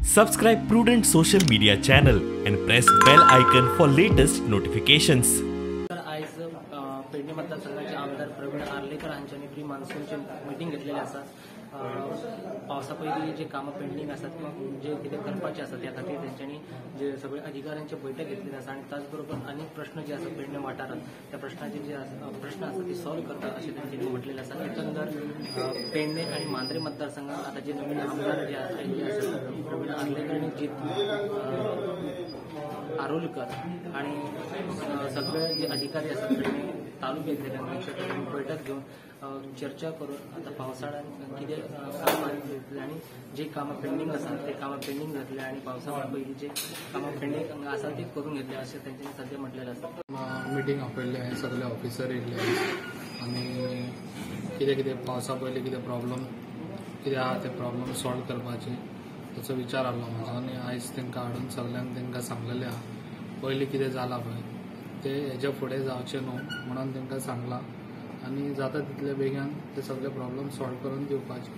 Subscribe Prudent Social Media channel and press bell icon for latest notifications. आयज पेडणे मतदारसंघाचे आमदार प्रवीण Arlekar हांच्यांनी pre मान्सूनची meeting घेतलेली आसा. पावसा पयलीं जे कामां पेंडींग आसात किंवा जे कितें करपाचें आसा त्या खातीर तेंच्यांनी जे सगळे अधिकाऱ्यांची बैठक घेतलेली आसा आणि त्याचबरोबर अनेक प्रश्न जे आसा पेडणे वाठारांत त्या प्रश्नाचे जे प्रश्न आसा ते सॉल्व करता अशें तेंच्यांनी म्हटलेलें आसा. एकंदर पेडणे आणि मांद्रे मतदारसंघात आता जे नवीन आमदार जे आयिल्ले आसात प्रवीण आर्लेकर आणि जीत आरोलकर आणि सगळे जे अधिकारी आसात पेडणे तालुक्यातले त्यांच्या बैठक घेऊन चर्चा करून आता पावसाळ्यात कितें कामां जातले आणि जे कामां पेंडींग आसात ते कामां पेंडींग जातले आणि पावसाळ्या पयलीं जे कामां पेंडींग आसा ते करून घेतले अशें तेंच्यांनी सध्या म्हटलेलें आसा. मिटींग आपयल्लें हांवें, सगळे ऑफिसर येयल्ले आनी कितें कितें पावसा पयलीं कितें प्रॉब्लम कितें आहा ते प्रॉब्लम सॉल्व करपाचे ताचो विचार आसलो म्हजो आनी आयज तांकां हाडून सगल्यांक तांकां सांगलेलें आहा पयलीं कितें जालां पळय ते हेज्या फुडें जावचें न्हू म्हणून तांकां सांगलां आनी जाता तितले बेगीन ते सगळे प्रॉब्लम सॉल्व करून दिवपाचे.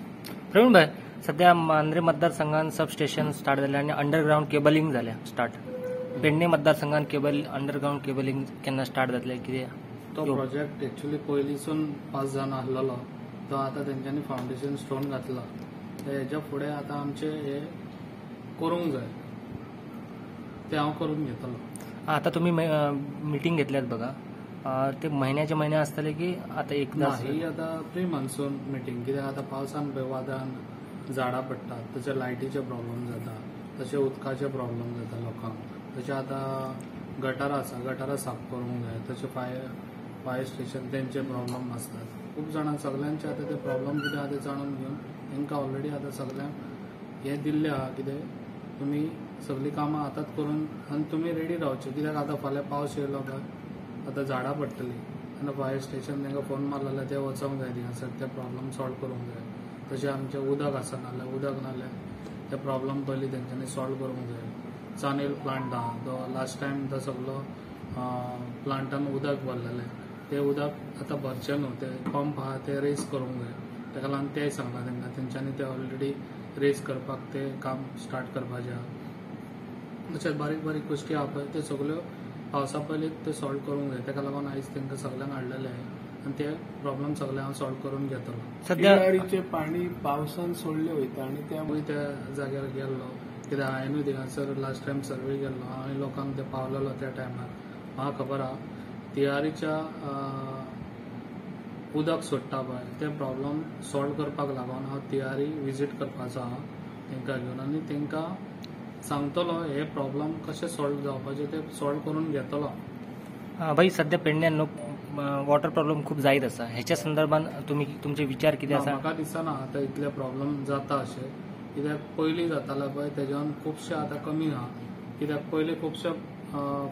प्रवीण भाई, सध्या मांद्रे मतदारसंघात सब स्टेशन स्टार्ट जालें आनी अंडरग्रावंड केबलिंग जालें स्टार्ट. पेडणे मतदारसंघात केबल अंडरग्रावंड केबलिंग केन्ना स्टार्ट जातलें कितें? तो प्रोजेक्ट एक्चुअली पयलींसून पास जावन आसलेलो, तो आतां तेंच्यांनी फावंडेशन स्टोन घातला. हेज्या फुडें आतां आमचें हें करूंक जाय, तें हांव करून घेतलो. आतां तुमी मिटींग घेतल्यात बघा, ते महिन्याचे महिने आसतले की आतां एकदां? ही आतां प्री मान्सून मिटींग, कित्याक आतां पावसान पळय वादळान झाडां पडटात, तशें लायटीचे प्रॉब्लम जाता, तशें उदकाचे प्रॉब्लम जाता लोकांक, तशें आतां गटारां आसा, गटारां साफ करूंक जाय, तशें फायर स्टेशन तेंचे प्रॉब्लम आसतात. खूब जाणां सगल्यांचे आतां ते प्रॉब्लम कितें आहा ते जाणून घेवन तांकां ऑलरेडी आतां सगल्यांक हें दिल्लें आहा कितें तुमी सगळीं कामां आतांच करून आनी तुमी रेडी रावचे, कित्याक आतां फाल्यां पावस येयलो काय आतां झाडां पडटलीं आनी फायर स्टेशन तांकां फोन मारलो जाल्यार ते वचोंक जाय थिंगासर, ते प्रॉब्लम सॉल्व करूंक जाय. तशें आमचें उदक आसा नाल्यार उदक नाल्यार ते प्रॉब्लम पयलीं तेंच्यांनी सॉल्व करूंक जाय. चानेल प्लांट आहा, तो लास्ट टायम तो सगलो प्लांटान उदक भरलेलें, तें उदक आतां भरचें न्हू, ते पंप आहा ते रेज करूंक जाय. ताका लागून तेंय सांगलां तांकां, तेंच्यांनी ते ऑलरेडी रेज करपाक ते काम स्टार्ट करपाचें आहा. तशेंच बारीक बारीक गोश्टी आहा पळय त्यो सगल्यो पावसा पयलीं ते सॉल्व करूंक जाय. ताका लागून आयज तांकां सगल्यांक हाडलेलें आनी ते प्रॉब्लम सगळे हांव सॉल्व करून घेतलो. सध्या पाणी पावसान सोडले वयता आनी त्या त्या जाग्यार गेल्लो, कित्याक हांवेनूय थिंगासर लास्ट टायम सर्वे केल्लो, हांवें लोकांक ते पावलेलो त्या टायमार. म्हाका खबर आहा तियारीच्या उदक सोडटा पळय ते प्रॉब्लम सॉल्व करपाक लागून हांव तियारी विजीट करपाचो आहा तांकां घेवन आनी तांकां सांगतलो हे प्रॉब्लम कशे सॉल्व जावपाचे ते सॉल्व करून घेतलो. भाई, सध्या पेडण्यान वॉटर प्रॉब्लम खूब जायत आसा, हेच्या संदर्भात तुमी तुमचे विचार कितें आसा? म्हाका दिसना आतां इतले प्रॉब्लम जाता अशें, कित्याक पयलीं जाताले पळय तेज्यान खुबशे आतां कमी आहा. कित्याक पयलीं खुबशे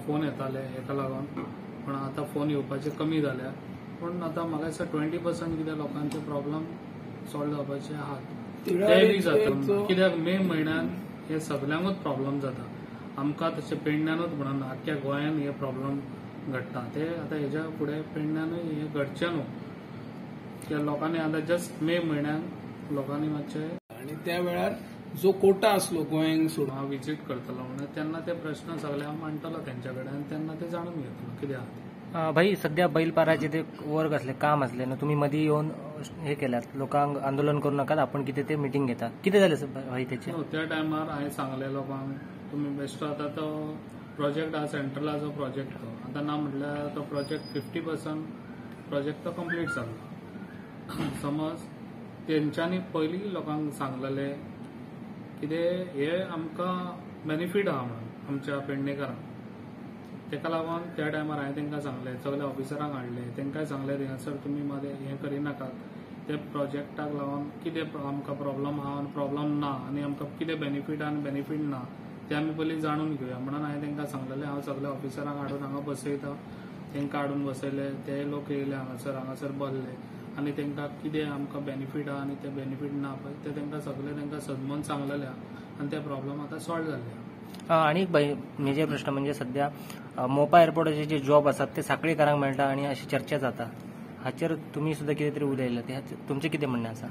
फोन येताले हेका लागून, पूण आतां फोन येवपाचे कमी जाल्या. पूण आतां म्हाका दिसता 20% कितें लोकांचे प्रॉब्लम सॉल्व जावपाचे आहात, ते बी जाता. कित्याक मे म्हयन्यान हे सगल्यांकूच प्रॉब्लम जाता, आमकां तशें पेडण्यानूच म्हणून आख्ख्या गोंयान हे प्रॉब्लम घडटा. ते आतां हेज्या फुडें पेडण्यानूय हें घडचें न्हू, कित्याक लोकांनी आतां जस्ट मे म्हयन्यान लोकांनी मातशें आनी त्या वेळार जो कोटा आसलो गोंयांक सोडून हांव विजीट करतलो म्हणून तेन्ना ते प्रश्न सगळे हांव मांडटलो तेंच्या कडेन आनी तेन्ना ते जाणून घेतलो कितें आहा. भाई, सध्या बैलपाराचे ते वर्ग असले काम असले ना, तुम्ही मधी येवन हे केल्यात लोकांक आंदोलन करू नाकात, आपण कितें ते मिटींग घेतात, कितें जालें भाई तेचें? त्या टायमार हांवें सांगलें लोकांक तुमी बेश्टो आतां तो प्रोजेक्ट आहा सेंट्रलाचो प्रोजेक्ट, तो आतां ना म्हटल्यार तो प्रोजेक्ट 50% प्रोजेक्ट तो कंप्लीट जाल्लो. समज तेंच्यांनी पयलीं लोकांक सांगलेलें कितें हे आमकां बेनिफीट आहा म्हणून आमच्या पेडणेकारांक, ताका लागून त्या टायमार हांवें तांकां सांगलें, सगल्या ऑफिसरांक हाडले, तांकांय सांगलें थिंगासर तुमी मदें हें करिनाकात, ते प्रोजेक्टाक लागून कितें आमकां प्रॉब्लम आहा आनी प्रॉब्लम ना आनी आमकां कितें बेनिफीट आनी बेनिफीट ना ते आमी पयलीं जाणून घेवया म्हणून हांवें तांकां सांगलेलें. हांव सगल्या ऑफिसरांक हाडून हांगा बसयता, तांकां हाडून बसयले, ते लोक येयले हांगासर हांगासर बसले आनी तांकां कितें आमकां बेनिफीट आहा आनी ते बेनिफीट ना पळय ते तांकां सगळें तांकां समजून सांगलेलें आहा आनी ते प्रॉब्लम आतां सॉल्व जाल्ले आहा. आनी एक मेजर प्रश्न म्हणजे सध्या मोपा एअरपोर्टाचे जे जॉब आसात ते साखळीकारांक मेळटा आनी अशी चर्चा जाता, हाचेर तुमी सुद्दां कितें तरी उलयले, तुमचें कितें म्हणणें आसा?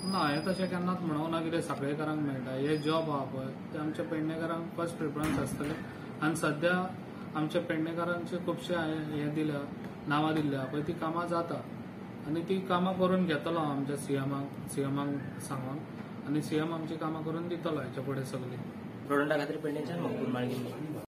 ना, हें तशें केन्नाच म्हणूंक ना कितें सांखळेकारांक मेळटा. हे जॉब आहा पळय ते आमच्या पेडणेकारांक फर्स्ट प्रिफरन्स आसतले. आनी सद्या आमच्या पेडणेकारांचे खुबशे हांवें हें दिल्या, नांवां दिल्ली आहा पळय, ती कामां जाता आनी ती कामां करून घेतलो आमच्या सीएमाक सांगून, आनी सीएम आमची कामां करून दितलो हेच्या फुडें सगळीं. प्रोडंटा खातीर पेडणेच्यान मकबूल माळगिनी.